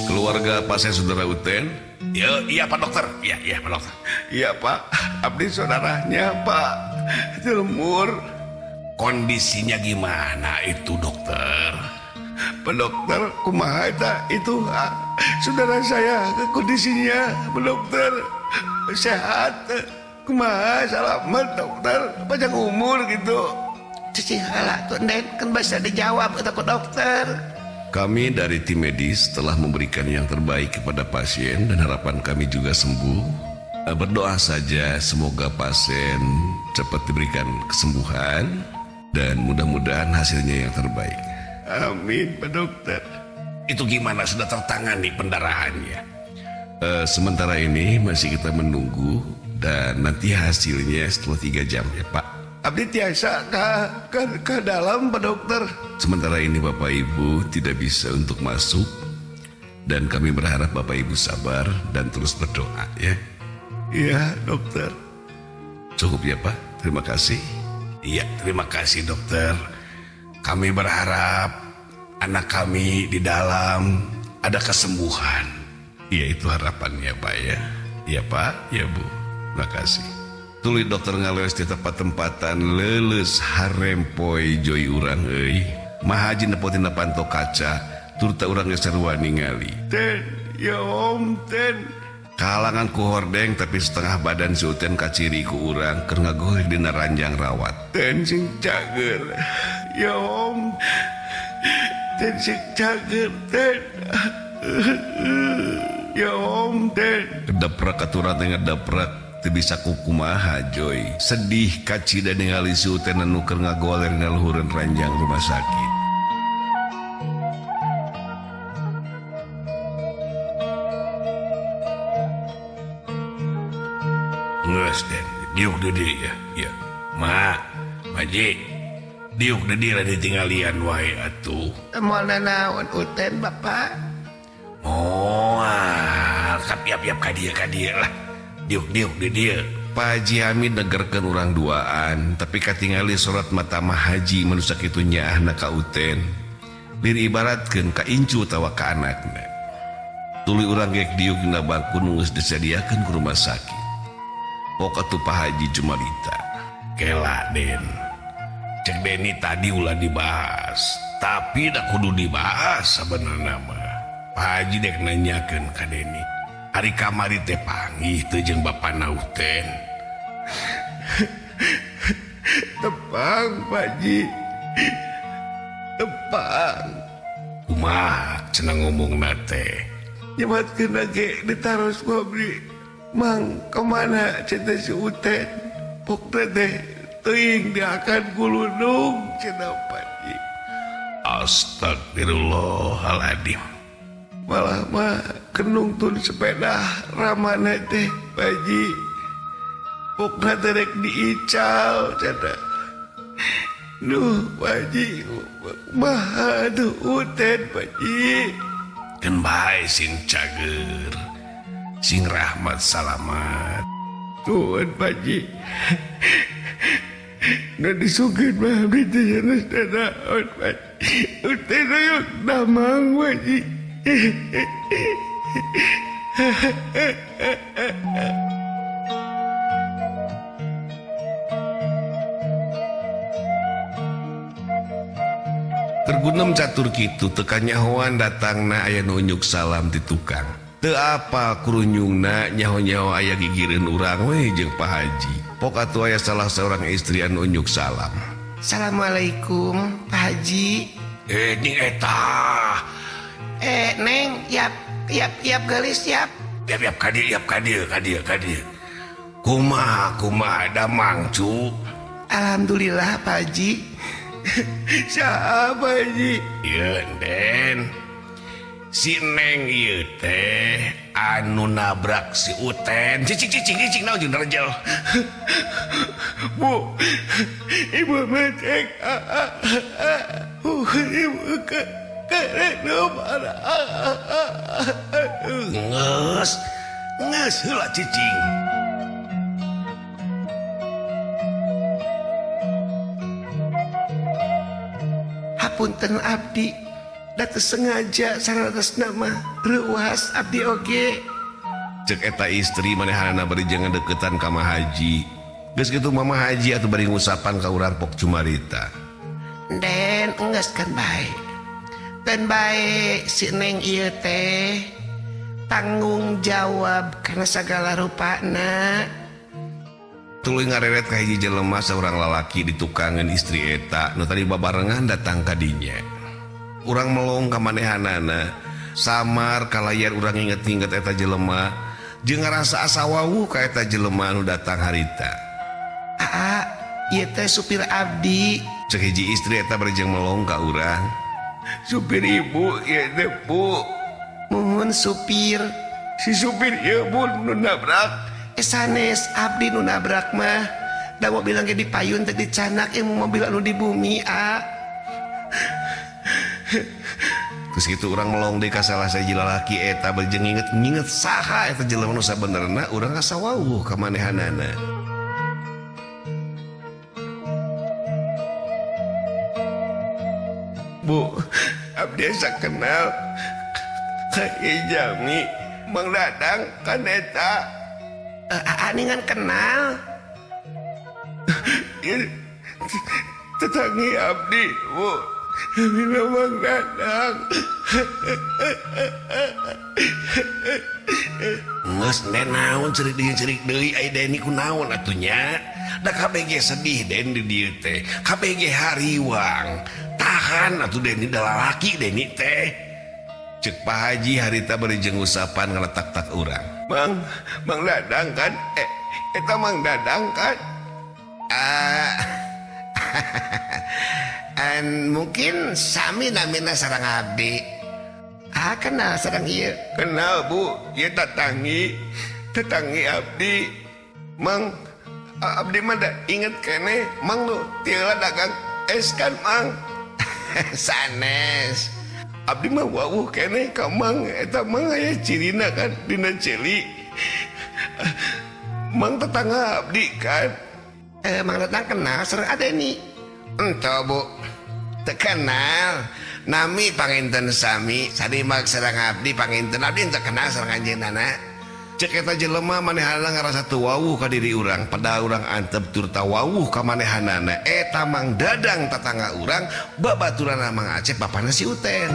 Keluarga pasien saudara Uten. Ya, iya Pak Dokter. Iya, iya Pak Dokter. Iya Pak, abdi saudaranya Pak. Jelmur. Kondisinya gimana itu dokter? Pak Dokter, kumaha eta itu saudara saya kondisinya Pak Dokter sehat. Kumaha salamet dokter, panjang umur gitu. Cicing heula tuh Den, kan bisa dijawab eta ku dokter. Kami dari tim medis telah memberikan yang terbaik kepada pasien dan harapan kami juga sembuh. Berdoa saja semoga pasien cepat diberikan kesembuhan dan mudah-mudahan hasilnya yang terbaik. Amin, Pak Dokter. Itu gimana, sudah tertangani pendarahannya? Sementara ini masih kita menunggu dan nanti hasilnya setelah 3 jam ya Pak. Abdi tiasa ke dalam, Pak Dokter? Sementara ini Bapak Ibu tidak bisa untuk masuk dan kami berharap Bapak Ibu sabar dan terus berdoa ya. Iya dokter. Cukup ya Pak, terima kasih. Iya, terima kasih dokter. Kami berharap anak kami di dalam ada kesembuhan. Iya, itu harapannya Pak ya. Iya Pak, ya Bu. Terima kasih. Tuluy dokter ngaleos di tempat-tempatan leuleus harempoy joy urang euy. Mahaji nepo tina panto kaca turta urang geus sarua ningali. Ten, ya Om Ten. Kahalangan ku hordeng, tapi setengah badan si Uten kaciri ku urang keur ngagoler dina ranjang rawat. Ten, sing cager. Ya Om. Ten, sing cager Ten. Ya Om Ten. Kedaprak aturan teh ngedaprak teu bisa kukumaha joy. Sedih kacida ningali si Uten anu keur ngagoler dina luhureun ranjang rumah sakit. Geus Den, diuk di dieu ya. Ya. Ma, Maji. Diuk di dieu lah, ditinggalian wae atuh. Moal nanaon Uten, Bapak. Moal, kapiap-piap ka dieu, ka dieu lah. Diuk diuk di dieu. Pak Haji Hamid negerkeun urang duaan, tapi katingali sorot mata Mah Haji manu sakitu nyaahna ka Uten. Lir ibaratkeun ka incu atawa ka anakna. Tuluy urang gek diuk dina bangku nu geus disadiakeun ku rumah sakit. Pok atuh Pak Haji Jumalita. Kela Den. Cek Denny tadi ulah dibahas, tapi dah kudu dibahas sebenarnya mah. Pak Haji dek nanyakeun ka Denny. Ari kamari teh panggih teu jeung Bapana Uten? Tepang, Pak Ji. Tepang. Kumaha cenah ngomongna teh? Nyebatkeun ge ditaros ku abdi. Mang, kemana cenah si Uten? Pokna teh teuing diakan gulundung cenah, Pak Ji. Astagfirullahaladzim. Malah mah kenungtun sepeda ramana teh, Pak Ji. Pokna teh rek diical cenah. Duh, Pak Ji, kumaha aduh Uten, Pak Ji. Keun bae, sing cager. Sing rahmat salamat. Tuhan, Pak Ji. Nu disukeun mah abdi teh sanes nanaon, Pak Ji. Uten hoyong damang, Pak Ji. Keur gunem catur kitu teu kanyahoan datangna aya nu unjuk salam di tukang. Teu apal kurunyungna, nyaho-nyaho aya gigireun urang we jeung Pak Haji. Pok atuh aya salah seorang istri anu unjuk salam. Assalamualaikum, Pak Haji. Eh, ning eta. Eh, Neng, yap, yap, yap, gelis, yap. Yap, yap, ka dieu, yap, ka dieu, ka dieu, ka dieu. Kumaha, kumaha damang, cu? Alhamdulillah, Pak Haji. Siapa, Haji? Ieu, Den. Si Neng ieu teh anu nabrak si Uten. Cicing, cicing, cicing, naon jeung rejel. Bu, ibu becek. Ibu ke Nges, nges heula, cicing. Hapunten abdi da teu sengaja saleresna mah reuas abdi oge. Cek eta istri manehanana bari jeung deketan ka Mama Haji. Geus kitu Mama Haji atuh bari ngusapan ka urang pok cumarita. Den enggeus kan bae. Dan bae si Neng ieu teh tanggung jawab karena segala rupana. Tuluy ngareret ka hiji jelema saurang lalaki di tukangan istri eta nu tadi babarengan datang ka dinya. Urang melong ka manehanana, samar kalayar urang inget-inget eta jelema jeung ngarasa asa wawuh ka eta jelema nu datang harita. Aa, ieu teh supir abdi. Cek hiji istri eta bari jeung melong ka urang. Supir ibu ieu teh bu. Muhun supir. Si supir ieu bu nu nabrak. Sanes abdi nu nabrak mah. Da mobil ge dipayun teh dicanak mobil anu di bumi a. Terus gitu urang melong deui ka salah sahiji lalaki eta bari jeung nginget-nginget saha eta jelema nu sabenerna urang asa wawuh ka manehanana. Bu, abdi asa kenal ka Jami Mang Dadang kan eta. Aa ningan kenal. Tetangi abdi bu, bila Mang Dadang. Nges den naon cerik deui cerik deui ai Deni ku naon atuh nya. Da KBG sedih Den di dieu teh. KBG hariwang. Tahan atuh Deni da lalaki Deni teh. Cek Pak Haji harita bari jeung usapan ngaletak-tak urang. Mang, Mang Dadang kan? Eta Mang Dadang kan? An mungkin sami namina sareng abdi. Ah kenal sareng ieu. Kenal Bu, ieu tatangi. Tatangi abdi. Mang, abdi mah da inget keneh Mang nu tieula dagang es kan Mang. Sanes. Abdi mah wawuh keneh ka Mang, eta Mang aya cirina kan dina celi. Mang tetangga abdi kan. Mang Dadang kenal sareng Adeni. Ento Bu, teu kenal. Nami panginten sami, sadimak sareng abdi panginten abdi teu kenal sareng anjeunna. Cek eta jelema manehanana ngarasa teu wawuh ka diri urang, padahal urang antep tur tawawuh ka manehanana. Eta Mang Dadang tatangga urang, babaturanna Mang Acep bapana si Uten.